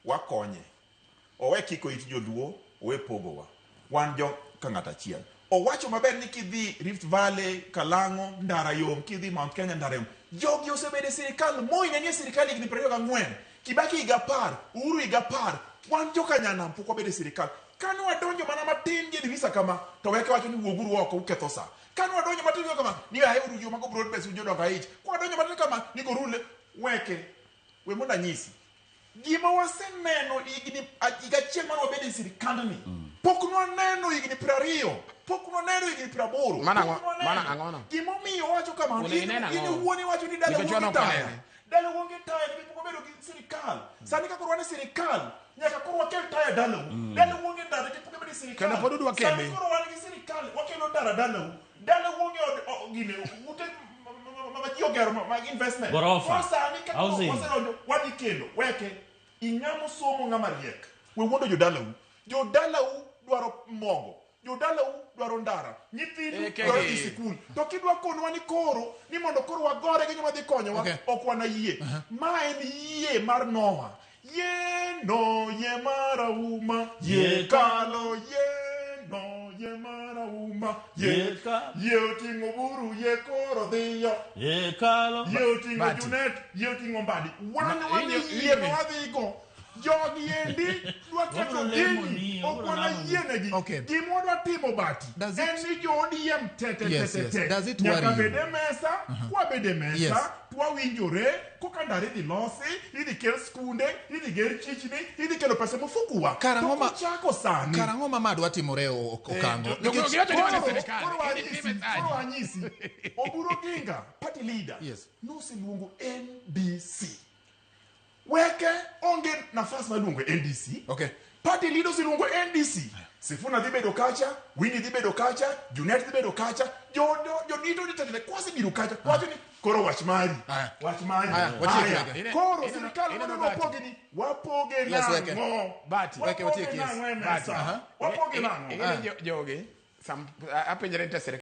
Wakonye. Owe kiko it joluo, owe pogowa. Wan jo ka ng'ato achiel. Owacho maber ni kidhi Rift Valley, Kalang'o, ndara yom, kidhi Mount Kenya ndara yom. Jogi osebedo e sirikal, Moi ne nie sirikal higni 24, Kibaki higa 10, Uhuru higa 10. Wan joka nyanam pok wabedo e sirikal. Kane wadonjo mana matin gi dirisa kama, to weke wacho ni wuoguru oko uketho sa. Kane wadonjo matin kama, ni aheuru yo mago broad base un jodongo aich. Kwadonjo matin kama, ni gorule weke. We mondo anyisi. Gima waseneno higni higa achiel mane wabedo e sirikandni pok nwaneno higni 20, pok nwaneno higni 80. Mana pok ang'o- nwaneno. mana ang'ono? Gimomiyo wacho kamano, Onego in ineno in ang'o? iwuon iwacho ni dala Nikech wuon wan gi ok taya. wanene. Dala wuon gi taya nikech pok wabedo gi sirikal. Sani ka koro wan e sirikal, nyaka koro wakel taya dalau. Dala wuon gi ndara nikech pok wabedo e sirikal. Kendo pod udwa kele. Sani koro wan gi sirikal, wakelo ndara dalau. Dala wuon gi gine, ute ma ji ogero mag investment. Gorofa. Koro sani ka koro Housing. wasedonjo, wadhi kelo, weke. Ing'amo somo ng'ama riek. We wuondo jodalau. Jodalau dwaro mogo. Jodalau dwaro ndara. Nyithindu Eh, kegi. dwaro dhi sikul. To kidwa konwa ni koro, ni mondo koro wagore gi joma dhi konyowa, Okay. ok wanayie. Ma en yie mar Noah. Yie no, yie mar auma. Yie kalo, yie no, yie mar auma. Yie Yie ka- yie oting'o buru, yie koro dhiyo. Hekalo. Yie oting'o Bati. Junet, yie oting'o Mbadi. Wan Ma- wadhi inyo- yie inyo- ma wadhigo. Jogi endi dwa ketho Wabiro lemo gini, ni, ok wabiro wana lamo ni. yienegi. Okay. Gima wadwa timo Bati, Does it- en ni jo ODM te te te Yes, te yes. te. Does it Nyaka worry you? bed e mesa, kwabed e mesa, Yes. twawinjore koka ndara idhi losi, idhi kel skunde, idhi ger chichni, idhi kelo pesa e mofukuwa. Karang'o To ma- kuchako sani. Karang'o ma ma dwa timore Okango? Nikech- Giwacho ni mana Koro- sirikal. koro Ini- anyisi, ini message. koro anyisi. Oburu Oginga, party leader, Yes. noseluongo NDC. Weke onge nafas mar luongo NDC. Okay. Party leader oseluongo NDC. Sifuna dhi bedo kacha, Winnie dhi bedo kacha, Junet dhi bedo kacha, jodito jo tetete kwasebiro kacha, wacho ni koro wach mari. Aya. Wach mari. Aya, watiek Aya. weke. Koro Ineno- sirikal ineno mondo Bati. wapoge ni wapoge Yes, weke. nang'o? Bati. Weke watiek, Wapoge yes. nang'o e Bati. mesa? Wapoge nang'o? Ing'e ni jogi, apenjre ni to sirikal